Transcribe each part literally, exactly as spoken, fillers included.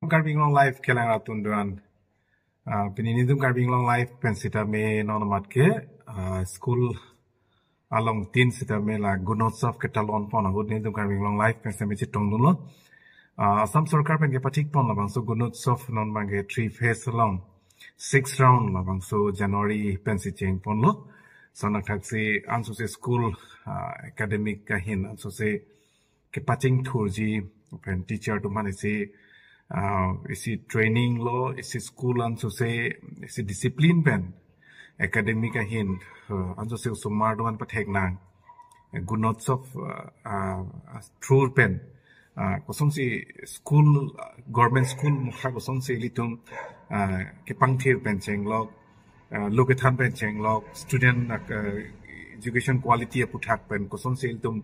Karbi Anglong Live kelang arat atum doan. Ah, pini nelitum Karbi Anglong Live pen sitame non amat ke, ah, school along tin sitame la Gunotsav ketalon pon ahut nelitum Karbi Anglong Live pen sitame chetongdunlo. Ah, Assam Sorkar pen kepathik pon labangso Gunotsav non abangke three phase along six round labangso January pensi cheng ponlo. Lason athaksi ansose school, ah, academic ahin ansose kepachingthurji pen teacher atum aphan isi, ah, isi training lo, isi school ansose, isi discipline pen academic ahin, ah, ansose osomar atum aphan pathek nang Gunotsav, ah, ah, through pen, ah, kosonsi school, ah, government school mokha kosonsi ilitum, ah, kepangthir pen chenglok, ah, lo kethan pen chenglok, student, ah, education quality aphuthak pen kosonsi ilitum,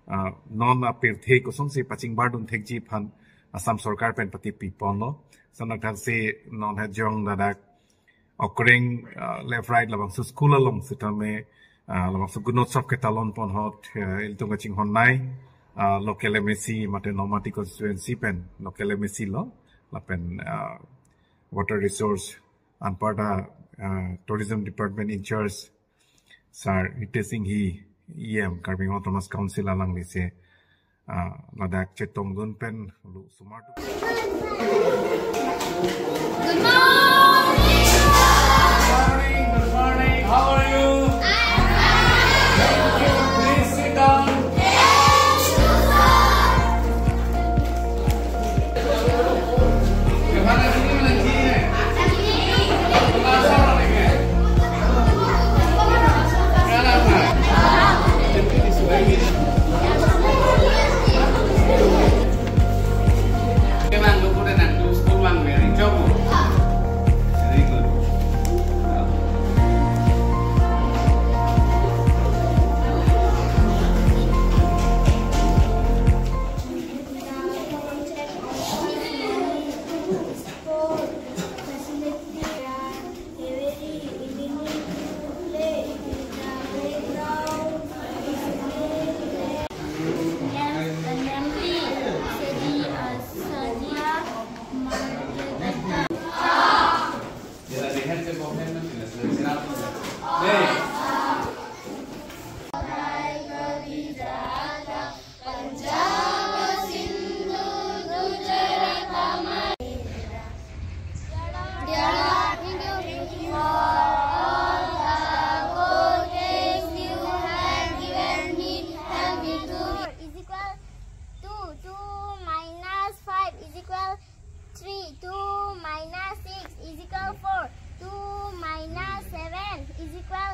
ah, non apirthe kosonsi pachingbardun thekji aphan Assam Sorkar pen patepi ponlo. Lason athaksi non hajong ladak okreng, ah, left right labangso school along sitame, ah, labangso Gunotsav ketalon pon ahut, ah, ilitum kachinghon nei, ah, local M A C mate Nomati constituency pen local M A C lo, lapen, ah, water resource anparta, ah, tourism department in charge Sir Hitesh Enghi, E M, Karbi Anglong Autonomous Council alanglisi, ah, ladak chetongdun pen lo osomar atum. Good morning. Good morning, good morning. How are you? I'm fine. Thank you. Please sit down. Thank you, sir. Dear Lord, thank you for all the good things you have given me. Help me to is equal to two minus five is equal three, two minus six is equal four, two minus seven is equal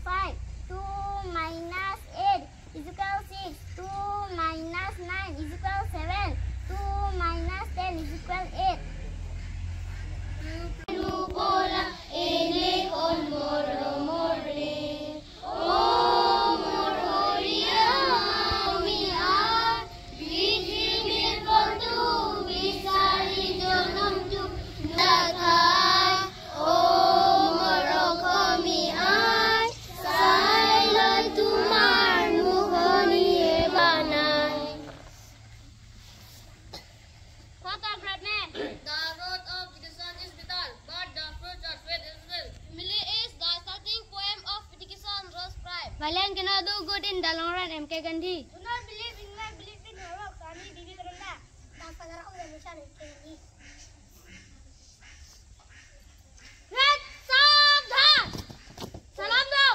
five, two minus eight is equal six, two minus nine is equal seven, two minus ten is equal eight. What a great name! The road of education is bitter, but the fruits are sweet as well. Family is the starting point of education, Rose Prime. Valiant cannot do good in the long run, M K Gandhi. Do not believe in man, believe in your works, Swami Vivekananda. The father of the nation, M K Gandhi. Great Sardar! Salam do!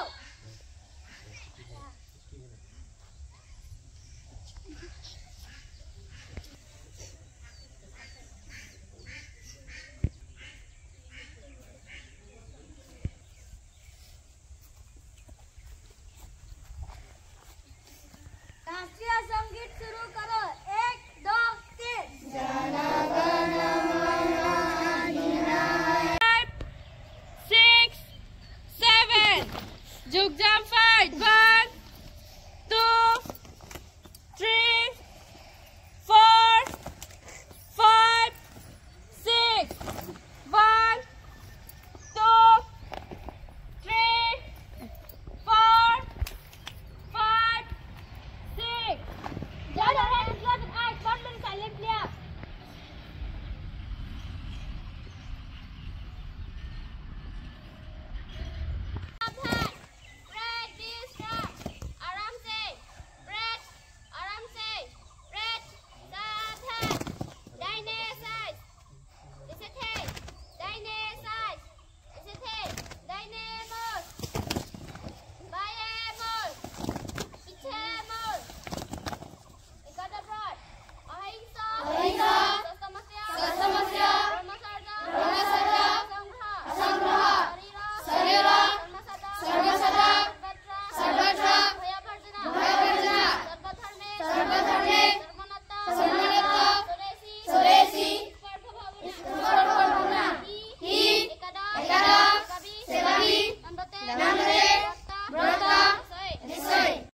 राष्ट्रीय संगीत शुरू करो।